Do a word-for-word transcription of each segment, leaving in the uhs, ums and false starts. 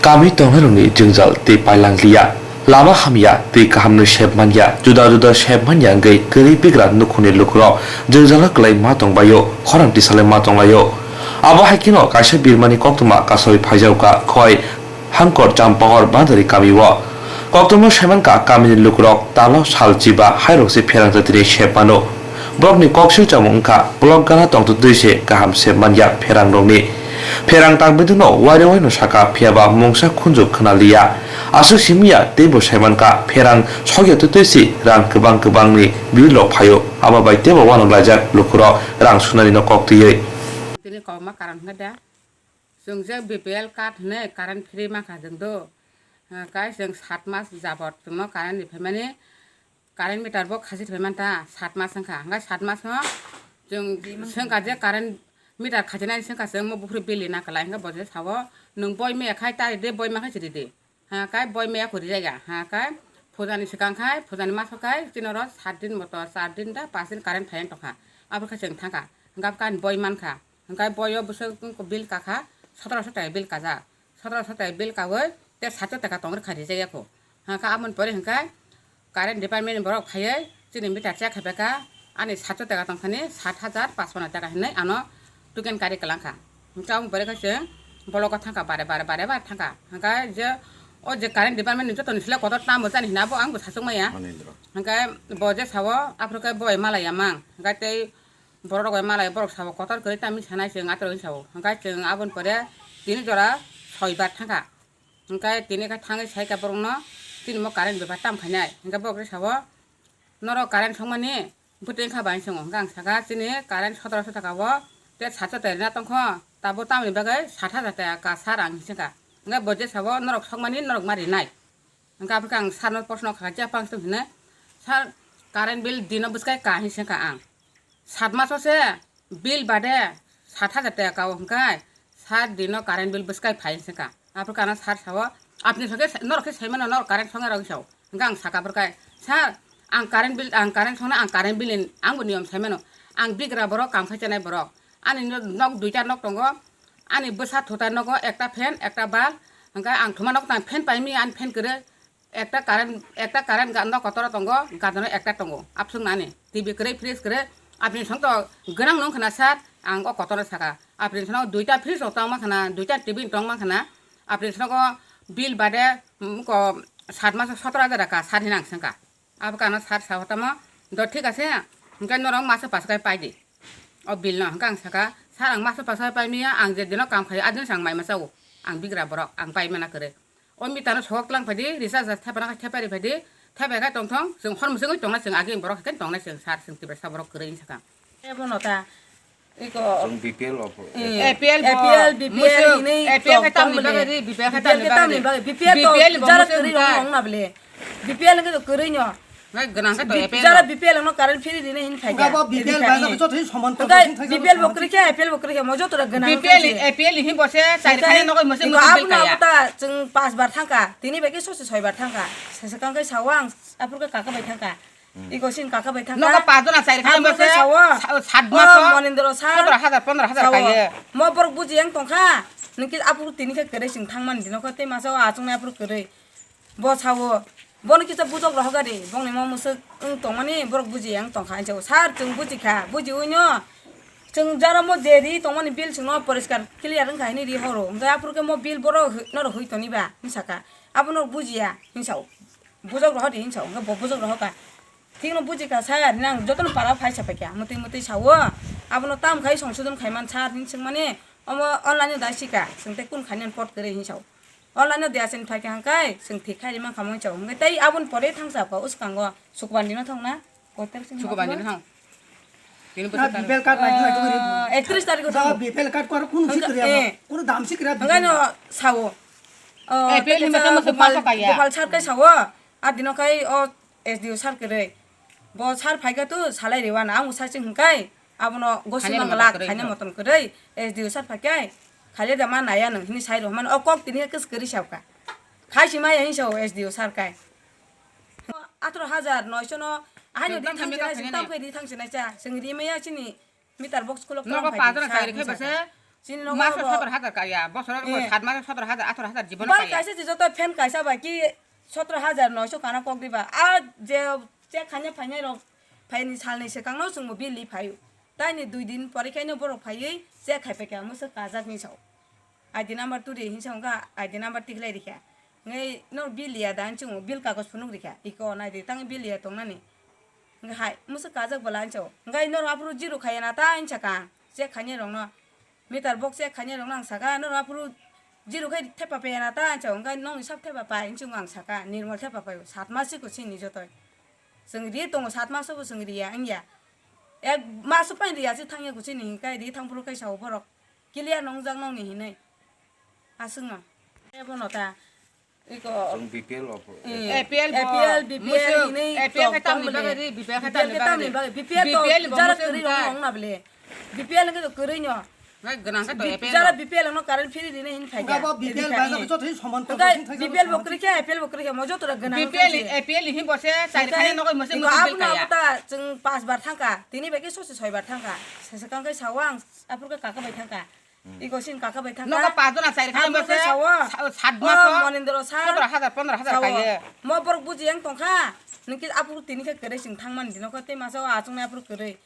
Kami tongnairokni jwngjal tei pailanglia. Lama hamya, tei kahamno sep manya, juda juda sep manya wngwi kwrwi bigra nukhungni lukurok jwngjalo kwlai ma tongbaio, khorang tisalai ma tonglaio. Abo hai kheno kaisa birmani koktwma kasawi phaijakha khoi Hangkor Champahor Bandari kamio. Koktwma saimankha kamini lukurok talo sal chiba hairokse pherang jatini sep mano. Borokni kok sui chamung wngkha, block gana tongtwtwi se kaham se manya pherangrokni. Pherang tangmidwino waire waino saka, phiyaba mungsa khunju khwnaliya. Aswk simiya teibo saimankha, pherang sokya twtwi se rang kwbang kwbangni bill rok phaio. Abo bai teibo uanok laijak lukurok rang sunanino kok twiwi. Tini kokma karon hwnkhe da, chwng je B P L card hwnwi current free mankha chwng do. Hwnkhe chwng sat mas jabot chwngno current ni phaimani, current meter bo khasi thai manta, sat mas wngkha. Hwnkhe sat mas no chwng swngkha je current meter khajinai swngkha chwng mo buphuru bill rina kwlai. Hwnkhe bo je sao, "Nwng boi maya khai ta ridi, boi ma khai si ridi." Hwnkhe boi maya kori jaya. Hwnkhe pujani swkang khai, pujani maso khai chini oro sat din moto, sat din da pas din current phaiya tongkha. Abo khe chwng thangkha. Hwnkhe kan boi mankha. Hwnkhe boio bwswk bill kakha, sotoroso taka bill kajak. Sotoroso taka bill kawi te sat so taka tong rwkha rijak yakho. Hwnkhe aboni pore hwnkhe current department ni borok phaiwi chini meter check khai phaikha, ani sat so taka tongthani sat hajar pachpanno taka hinwi ano token kari kwlangkha. Hwnkhe aboni pore khe chwng block o thangkha, bare bare bare bare thangkha. Hwnkhe je o je current department ni joto ni sle kotor tamo jani hinwi abo ang bo sachuk maya. Manindra. Hwnkhe bo je sao aphuru khe bo bai malaya mang. Hwnkhe tei borok rok bai malai, borok sabo kotor kwrwi tamni sanai chwng atorok hinwi sao. Hwnkhe chwng aboni pore tini jora soi bar thangkha. Hwnkhe tini khe thangwi saikha borokno, "Chini mo current bepar tam khainai?" Hwnkhe borok rok sao, "Norok current songmani bwtwi wngkha bai?" Hinwi swngo. Hwnkhe ang sakha, "Chini current sotoroso taka o, tei sat so taka rina tongkho, tabo tamoni bagwi sat hajar taka ka sir?" Ang hinwi swngkha. Hwnkhe bo je sao, "Norok songmani norok ma rinai." Hwnkhe aboni khe ang sir no proshno kha, "Je pang song?" hinwi, "Sir, current bill dino bwskai ka?" hinwi swngkha ang. Sat maso se bill bade sat hajar taka kao hwnkhe sat dino current bill bwskai phai hinwi swngkha. Aphuru khe ano sir sao, "Apni songkhe norok khe saimano, norok current songnai rok," hinwi sao. Hwnkhe ang sakha aphuru khe, "Sir, ang current bill, ang current songnai, ang current bill ni angbo niyom saimano. Ang bigra borok, kam khai chanai borok. Ani no-, nok duita nok tongo, ani bwsa thuta nogo ekta fan, ekta bulb, hwnkhe ang thuma nok tang fan paimaya, ani fan kwrwi." Ekta current, ekta current ga-, nok kotor tongo, gadano ekta tongo. Abswk nani. T V kwrwi, fridge kwrwi. Apni song to gwnang nung khna sir, ang o kotor saka. Apni song duita fridge rok tongma khna, duita T V tongma khna. Apni song bill bade, mm, ko sat maso sotoro hajar ka sir hinwi ang swngkha. Abo kano sir sao tamo, "Do thik ase, hwnkhe norok maso paso khe pai di o bill no." Hwnkhe ang saka, "Sir, ang maso paso khe pai maya, ang je dino kam khaio, a dino se ang mai ma chao. Ang bigra borok, ang pai mana kwrwi." O meter no sogok tlang phaidi, recharge thepana khe thepai ri phaidi, thepai khe tongthong, chwng hor mwswngwi tongnai chwng agini borok hai khe tongnai chwng sir, chwng Tiprasa borok kwrwi hinwi sakha. Ebono ta, iko, chwng B P L o. Eh, A P L bo A P L, B P L mwswk, hinwi A P L khe tong, tamni tong bagwi bole. Ri, B P L khe B P L tamni khe tamni bagwi. Bagwi. B P L to B P L bo jara mwswk kwrwi wngkha. Rong wng na bole. B P L hwnkhe to kwrwi no. Nai gwnang khe to B P L, A P L jara no. B P L no current free rini hin phai. Hwnkhe bo B P L bai no joto hin soman. Hwnkhe to, joto hin B P L bo kwrwi khe, A P L bo kwrwi khe, mo joto ra gwnang. B P L, A P L hin bo se chai khai nogo mo se iko mo bill abono kaya. Abo ta chwng pas bar thangkha, tini bai khe sose soi bar thangkha. Sese kang khe sao ang aphuru khe kaka bai thangkha. Hmm. Iko sin kaka bai thangkha. Nogo pas jona chai khai mo se sa-, sat maso. Monindro sir. Sotoro hajar, pondro hajar kaiye. Mo borok buji yang tongkha. Niki aphuru tini khe kwrwi chwng thangmani dino khe tei masa o achuknai aphuru kwrwi. Bo sao, bono kisa bujok rohok ari, bongni mo mwswk wng tongmani borok buji yang tongkha, hinsa o, "Sir, chwng buji kha, buji ui no, chwng jara mo je ri tongmani bill chwngno poriskar clear wngkha hini ri horo, hwnkhe aphuru khe mo bill borok hwi-, norok hwi toni ba?" hinwi sakha, "Abo norok bujiya," hinsa o, "Bujok rohor di," hinsa o, hwnkhe bo bujok rohor kha, "Thikno buji kha, sir," hinwi ang jotono para phai sa paikha, mwtwi mwtwi sao, abono tam khai songsodon khaiman sir hinwi swngmani, omo online o da sika, chwng tei kun khainani pot kwrwi hinsa o. Online no dia chwng phaikha hwnkhe chwng thik khai rima khamung chao. Hwnkhe tei aboni pore thangsa pa uskango Sukbandi no thangna. Kotor sing Sukbandi no thang. Tini bwswk B P L card bai dua dua ribu. Ah, ekatris tarikh o thang. B P L card ko aro kunu sik kriya. Hwnkhe, eh. Kunu dam sik kriya. Hwnkhe no sao. Oh, A P L ni tei masa sa masa Gopal, masa kaya. Gopal sar kai sao. A dino kai o S D O sir kwrwi. Bo sir phaikha tu salai rwna, ang bo sir se hwnkhai, abono gosi mangala khaina motom kwrwi, S D O sir phaikhai, khaile da ma naya nwng hwnwi sai rw mano, o kok tini khe kwrwi sa kha. Khai si maya hwnwi sa o S D O sir khai. Atro hajar noisho no, ahaino di thang chinai, tam khai di thang chinai cha, chwng ri maya chini meter box khulok. Nogo pajana chai rwkhe bwse. Chini nogo maso bo sotor hajar kaya, bosoro eh, sat maso sotor hajar, atharo hajar jibono bal kaya. Kaisa si joto fan kaisa bai ki sotor hajar noisho kana kok diba. A je, je khanya phainai rok phaini salni swkangno chwngbo bill li phaio. Taini dui din pore khaino borok phaiwi check khai paikha, mwswk kajak hinwi sao. I D number turi hinwi sao, wngkha I D number tikhlai rikha. Wngwi no bill liya da hinwi chwngo, bill kagoj phunuk rikha. Iko nai di, tang bill liya tongnani. Wngkha hai, mwswk kajak bwla hinwi sao. Wngkha norok aphuru zero khaiya na ta hinwi sakha. Check khainai rokno. Meter box check khainai rokno ang sakha, norok aphuru zero khai thepa paiya na ta hinwi sao. Wngkha nokni sak thepa pai hinwi chwngo ang sakha. Nirmal thepa paio. Sat mas siko chini jotoi. Chwng ri tongo, sat masobo chwng riya wngya. Ek maso pai riya se thangya kuchini hinkai ri thangphuru kai sao borok. Clear nongjak nokni hinwi. Aswkno. Ebono ta. Iko. Chwng B P L o. Eh, A P L bo. A P L, B P L musuk, hinwi A P L khe tamni bagwi ri, B P L khe tamni bagwi ri. B P L khe tamni bagwi. B P L to jara kwrwi rok wng na bwle. B P L khe to kwrwi no. Nai gwnang khe to A P L jara no. B P L no current free rina hin phai. Wngkha bo B P L bai no joto hin soman ko. Wngkha B P L bo kwrwi khe, A P L bo kwrwi khe, mo joto ra gwnang. B P L, A P L hin bo se chai khai no koi mo se iko musi bil aboni kaya. Abo ta chwng pas bar thangkha. Tini bai khe sosi soi bar thangkha. Sese kang khe sawa ang aphuru khe kaka bai thangkha. Iko sin kaka bai thangkha. Nogo pas jona chai khai mo se sat maso. Monindro sir. Sotro hajar, pondro hajar kaiye. Mo borok buji yang tongkha. Niki aphuru tini khe kwrwi chwng thangmani dino khe tei masa o achuknai aphuru kwrwi.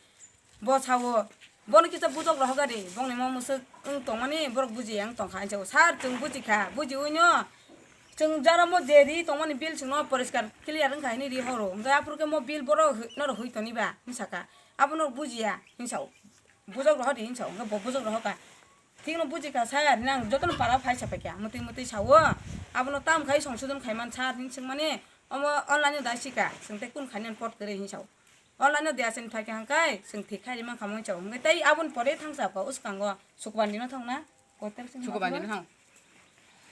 Bo sao, bono kisa bujok rohok ari, bongni mo mwswk wng tongmani borok bujiya wng tongkha hinwi sao. Sir, chwng bujikha, bujiwi no chwng jara mo je ri tongmani bill chwngno poriskar clear wngkha hinwi ri horo. Hwnkhe aphuru khe mo bill borok hwi-, norok hwi toniba hinwi sakha. Abo norok bujiya hinwi sao. Bujok rohor di hinwi sao, hwnkhe bo bujok rohorkha. Thikno bujikha sir, hinwi ang jotono para phai sapaikha. Mwtwi mwtwi sao, abono tam khai songsodon khaiman sir hinwi swngmani, omo online-o da sikha, chwng tei kun khainani pot kwrwi hinwi sao. Online-o diya chwng phaikha hwnkhe, chwng thik khai rima khamwi chao. Hwnkhe tei aboni pore thangsa kha uskango Sukubandino thangna. Kotor chwng Sukubandino thang.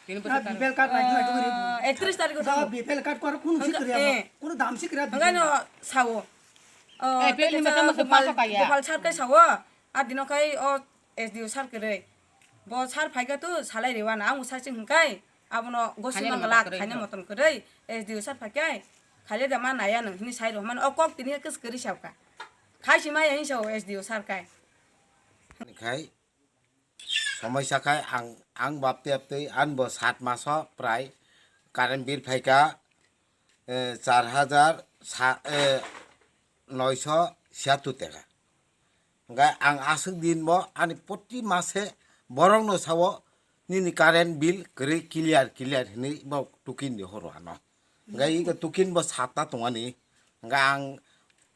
Tini bwswk B P L card nai nai tongri. Ah, ekatris tarikh o thang. B P L card kor kun si kriya. Hwnkhe, eh. Kun dam si kriya. Hwnkhe no sao. Oh, A P L ni tei masa masa Gopal, masa kaya. Gopal sir kai sao. A dino khai o S D O sir kwrwi. Bo sir phaikha tu salai riwana ang usai chwng hwnkhe. Abono gosi mangala khaina moton kwrwi. S D O sir phaikhe. Khaile da ma naya nung hinwi sai rw mano. O kok tini khe kwrwi sao kha. Khai si maya hinwi sao S D O sir kai. Khai somoi sa khai ang, ang baptwi baptwi ang bo sat maso prai current bill phaikha, eh, char hajar sa, eh, noisho siyattor taka. Hwnkhe ang aswk din bo ani proti mase borokno sao, "Nini current bill kwrwi clear, clear," hinwi bo tukin di horo ano. Hwnkhe iko tukin bo satta tongani. Hwnkhe ang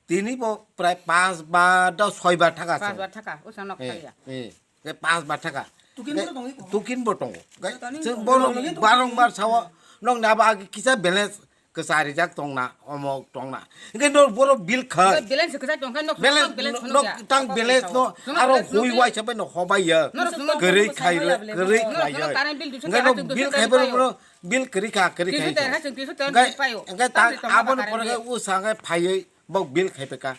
tini bo prai pas bar da soi bar thaka. Pas bar thaka, usang nok thaya. Eh, eh. Hwnkhe pas bar thaka. Tukin bo tongo iko? Tukin bo tongo. Hwnkhe chwng bono barong bar sao, nokni abo agi kisa balance kwchari jak tongna, omo tongna. Hwnkhe no borok bill khai. Balance kwchak tongkha nok balance, balance nok tang balance no aro hui wai sabai no hobai ya. Kwrwi khai le, kwrwi khai ya. Hwnkhe no bill khai bai no bill kwrwi kha, kwrwi khai. Hwnkhe, hwnkhe ta abo no pore khe usa hwnkhe phaiwi bok bill khai peka.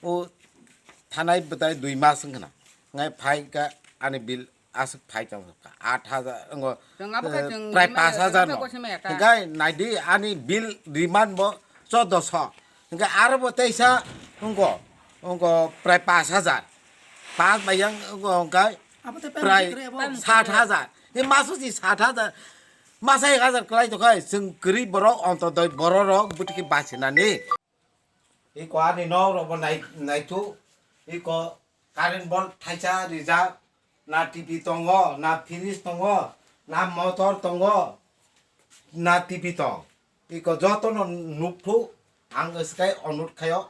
O thanai bwtai dui mas wngkhna. Hwnkhe phai kha ani bill aswk phai tong kha, aat hajar wngo, chwng abo khe eh, chwng prai rima paanch hajar chwng no. Khe kosi maya ta. Hwnkhe naidi ani bill remand bo choddo so. Hwnkhe aro bo teisa wngo, wngo prai paanch hajar. Paanch bai yang wngo hwnkhe abo tei prai payment kwrwi abo. Saat hajar. Ni maso si saat hajar. Masa ek hajar kwlai tongkha, chwng kwrwi borok, ontodoi borok rok bwtwi khe bachinani. Iko ani nok rok bo nai-, naithu. Iko current board thaisa rijak, na T V tongo, na fridge tongo, na motor tongo, na T V tong. Iko jotono nukphu, ang swkai onut khaio,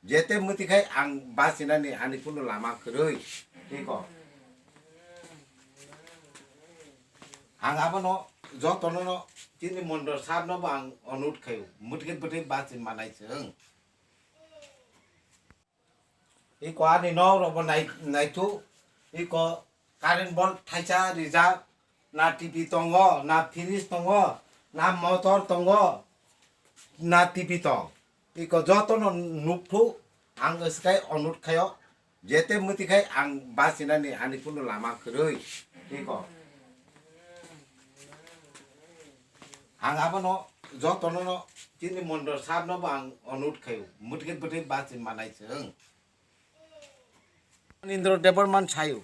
jete mwtwi khai ang bachinani ani kunu lama kwrwi. Iko. Ang abono jotono no chini mondol sir no bo ang onut khaio. Mwtwi bwtwi bachin manai chwng. Iko ani nok rok bo nai-, naithu. Iko current board thaisa rijak, na T V tongo, na fridge tongo, na motor tongo, na T V tong. Iko jotono nukphu, ang swkai onut khaio. Jete mwtwi khai ang bachinani ani kunu lama kwrwi. Iko. Ang abono jotono no chini mondol sir no bo ang onut khaio. Mwtwi bwtwi bachin manai chwng. Indra Debbarma saio.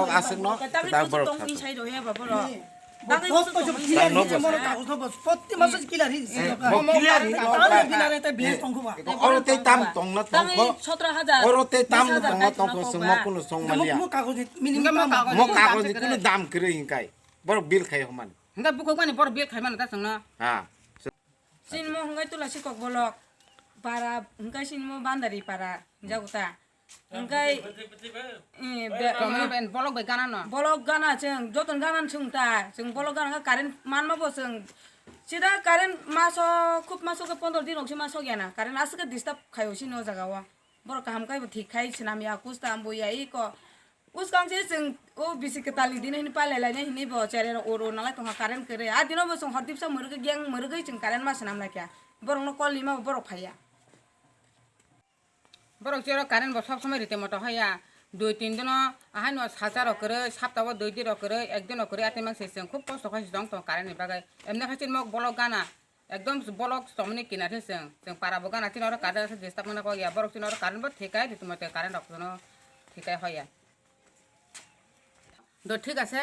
kok aswkno, kwtal borok tong thangwi. Inside o he ba borok. Tangwi bos bos bos bos. Tangwi bos. Protti maso clear hi. Mo clear hi. Tangwi bill are ta bill tong kho ba. Oro tei tam tong na tong kho. Tangwi sotro hajar. Oro tei tam tong na tong kho, song mo kuno song maliya. Mo kagoj ni minimum. Mo kagoj ni kuno dam kwrwi hinkai. Borok bill khai homani. Hinga bukhuk mani borok bill khai mano ta chwngno. Ha. Sinmo hingai Tulasi kok bolok. Para hingai sinmo Bandari para. Jaguta. Hingai, eh, be-, Tongmani ben bolok bai gana no. Bolok gana chwng, joton gana chwng ta. Chwng bolok gana kha current manma bo chwng. Sida current maso, khub maso ke pondro din rok se maso gana. Current aswk disturb khayo sini o jaga o. Borok kaham khai bo thik khai swnam ya, kusta ambo ya, iko. Uskang se chwng o bisi kwtal ni dino hini pailai lainai hini bo chere rok oro nalai tongkha current kwrwi. A dino bo chwng hor dipsa mwrwgwi geng mwrwgwi chwng current ma swnam lai kha. Borok no call ni ma bo borok phaiya. Borok chero current bo sob somoi rite moto haya. Dui tin dino ahai no salsa rok kwrwi, sapta o dui din rok kwrwi, ek din rok kwrwi, atwi mang se chwng khub kosto khai se tong tong current ni bagwi. Emne khai chini mok bolok gana. Ekdom bolok chomni kinar se chwng, chwng para bo gana chini oro kader se disturb mano kok ya, borok chini oro current bo thikai ritimo te current rok no thikai hoya. Do thik ase,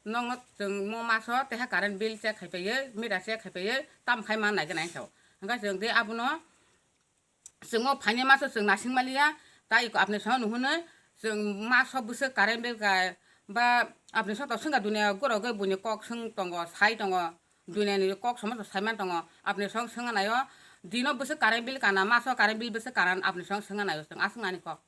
nokno chwng mo maso teha current bill check khai paiye, meter check khai paiye, tam khai ma nai gana sao. Hingke chwng de abono chwng o phaini maso chwng nasing maliya, tai ko apni sao nuhunoi chwng maso bwswk current bill kai ba apni sao to swngkha dunia goro goi buini kok swng tongo, sai tongo. Duniyani kok somosto saiman tongo, apni song swnga naio, dino bwswk current bill kana, maso current bill bwswk kana, apni song swnga naio, chwng aswk nani kok.